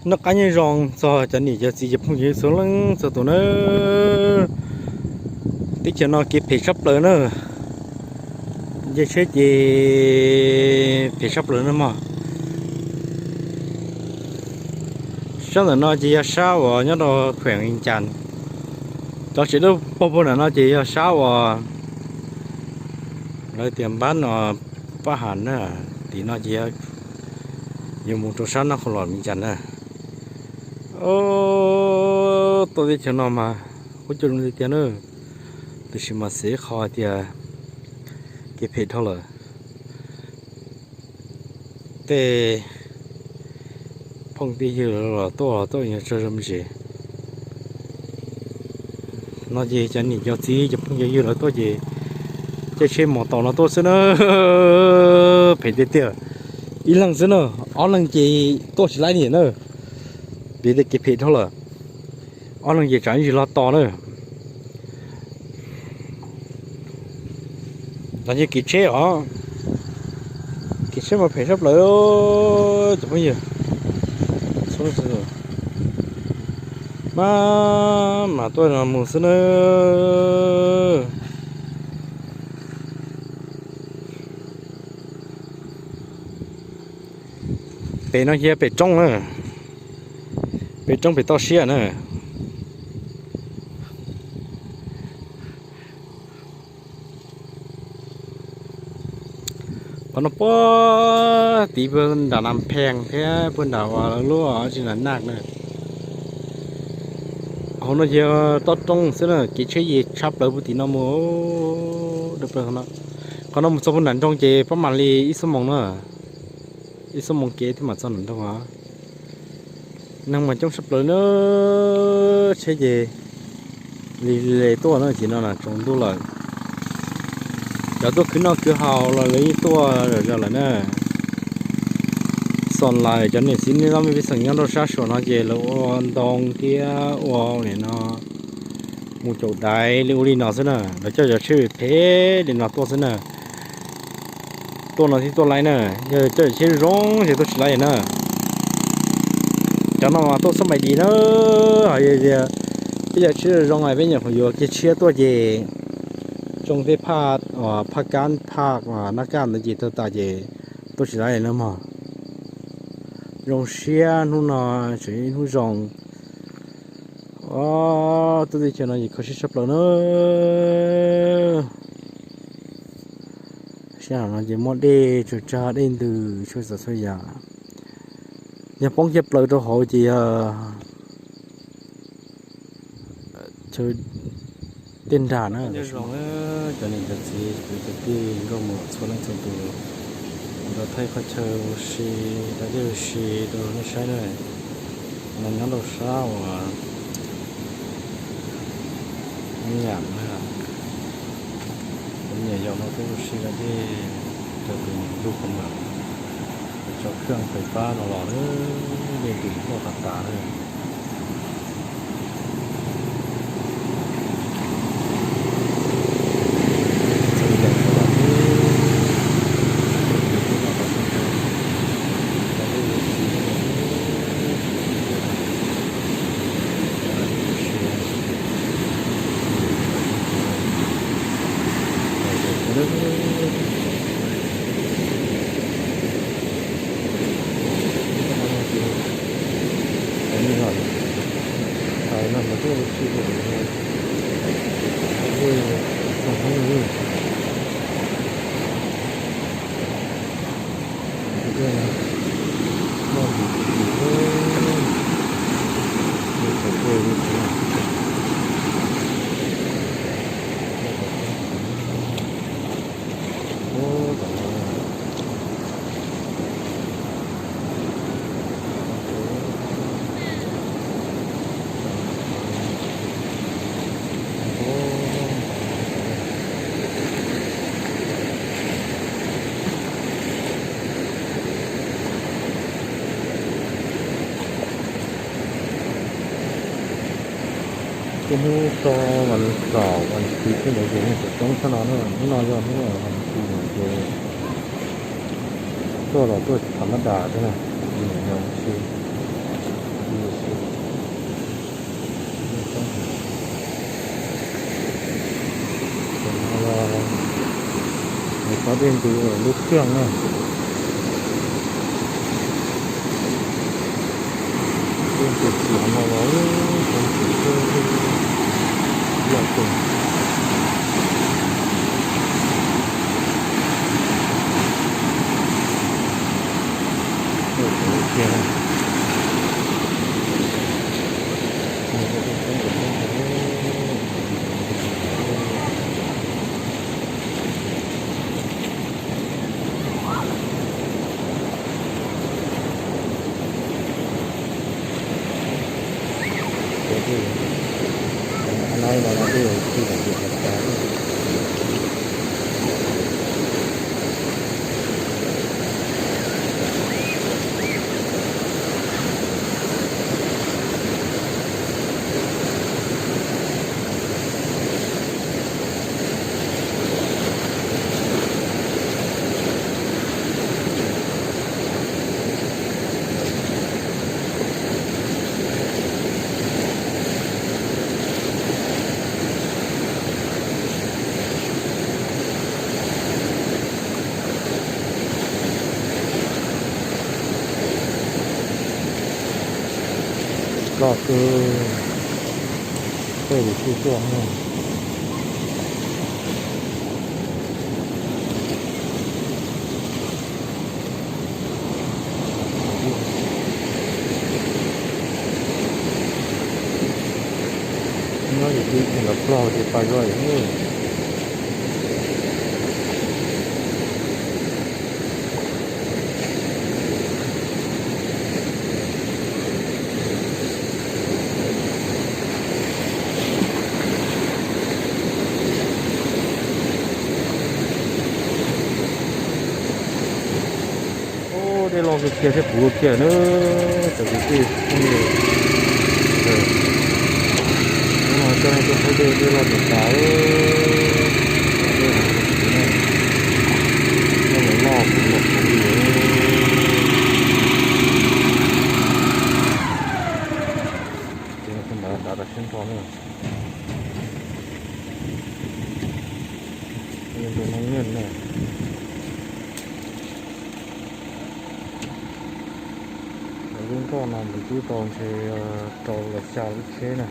Noj qab nyob zoo txog cov niam cov txiv cov phooj ywg txhua leej txhua tus na. Teb chaws no kev phem tshaj plaws na. Nce tsheb ces phem tshaj plaws na mog. Sab ntawm no ces yog sab uas nyob rau khueem Vias Cas. Cov tsev dawb paug puag nram no ces yog sab uas lawv tias npab no Paj Ham na. Tim no ces yuav mus rau sab Naj Qhoos Los Vias Cas na. Tuaj teb chaws no mas huab cua zoo tiag tiag na. Tab sis mas xav qhov hais tias kev phem dhau lawm. Tej phooj tej ywg los tuaj los tuaj yog tsaug zog me ntsis. No ces cov niam cov txiv cov phooj cov ywg lawv tuaj ces caij tsheb mos taus no tuaj xwb na. Phem tiag tiag. Ib leeg xwb na, ob leeg ces tuaj tsis laib niam na. Vim tej kev phem dhau lawm. Ob leeg ces tsam ib ntsis los tos na. Los nce kev tsheb os. Kev tsheb mas phem sab plaws cov phooj ywg. Mas mas tuaj no mus xwb na. Pem no cia pem roob na. Pem roob pem toj siab na. Qhov no puag tid puag nram Nas Phees thiab puag nram uas lub tsis Nas Naj na. Hauv no yog toj roob xwb na, kev tsheb yim tshab plaws puag tim no mus. Qhov no mus txog puag nram nroog ces pab mam li ib xuab moos na. Ib xuab moos kev thiaj mam txog nram nroog os. Neeg mas coob sab plaws na, tsheb ces li le tuaj no ces no tsaus ntuj lawm. Cov tuaj khwv noj khwv haus los lawv yeej tuaj zom zaws lawm na. Xom lawm cov niam txiv nej zaj me pej xeem nyob rau sab Suav no ces lawv ua ntoo thiab ua nim no mus caum daiv li ua li no xwb na. Lawv coj cov tsheb phem li no tuaj xwb na. Tuaj no thiaj tuaj laib na, yog coj cov tsheb zoo ces tuaj tsis laib na. Cov no mas tuaj xab mais dis na, ho yog tias peb cov tsheb zoo zoo peb nyuam qhuav yuav kiag tshiab tuaj ces tsoo tej phaj, phaj kab phaj nab kaj ntawd ces tawg tas ces tuaj tsis laib na mog. Zoo siab hnub no tseem ib hnub zoo. Tuaj teb chaws no ces kho siab tshaj plaws na. Sab no ces muaj dej tsaws tsag dej ntws txhua tsav txhua yam. Yog poob kiag plaws rau hauv ces yog chaw dej nrag na. Nyob zoo cov niam cov txiv kwv cov tij nkauj muam txhua leej txhua tus, nrog thaij qhov chaw ua si, da dej ua si rau nej saib na. No nyob rau sab uas nyam na, cov niam yau no tuaj ua si da dej rau tus niam ntuj qhov ntawd, tso khaj fais fab no los dej ntws tuaj tas tas na. Tej hnub so mas nws txaus mas nws tsis tib ntawd ces yeej tseem coob tshaj no na. Hnub no yog hnub mas nws tsis ces tuaj los tuaj tham mab das thiab na, nws yog ua si. Leej twg lub kheej na, leej twg txiav no los, yog tus kiag. Ploj xwb, tej lus tsuj tuaj no. Nyob ces twb los ploj ces pas zuaj. Ub, dej loj kawg kiag thiab puv kawg kiag na, cov kwv tij phooj ywg. Hnub no coj nej tuaj saib dej, dej loj tas tas. Dej no, dej no loj puv los puv li. Ces no tus nrad dav tas siab nrho na. Tus no nyiaj na. Lub nkoj no mus twb tau ntshe rau los xya lub tsheb na.